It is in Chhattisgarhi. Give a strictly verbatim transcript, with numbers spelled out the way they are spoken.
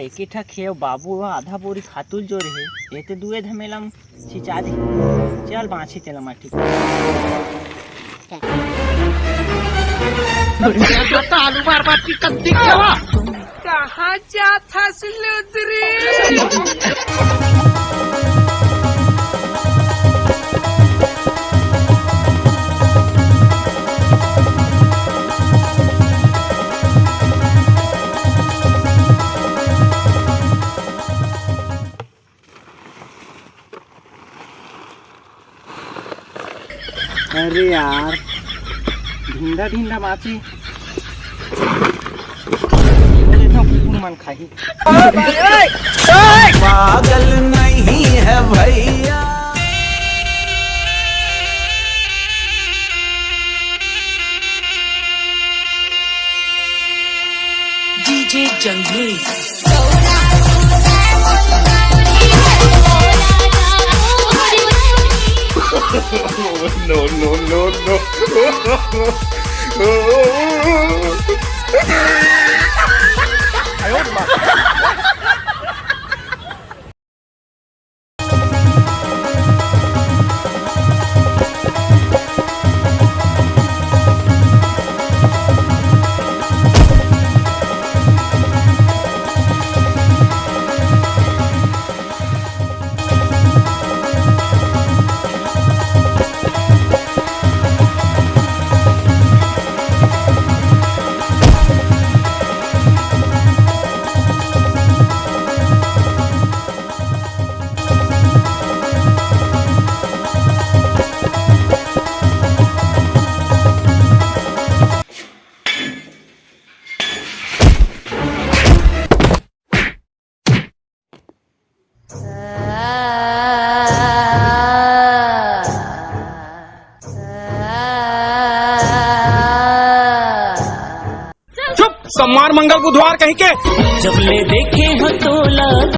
एके ठा खेव बाबू ह आधा बोरी खातू ल जोरे हे, ए ते दुए धमेला म छिंचा दे। चल बांची तेला माटी। आलू मार मार की कत्ती के हवा। कहाँ जात हस लुदरी? अरे यार, ढिंडा ढिंडा माची। कुकुर मन खाही। पागल नहीं है भैया। डीजे जंगली। No, no, no, no। चुप, सम्मान मंगल बुधवार कहीं के। जब ले देखे हो तोला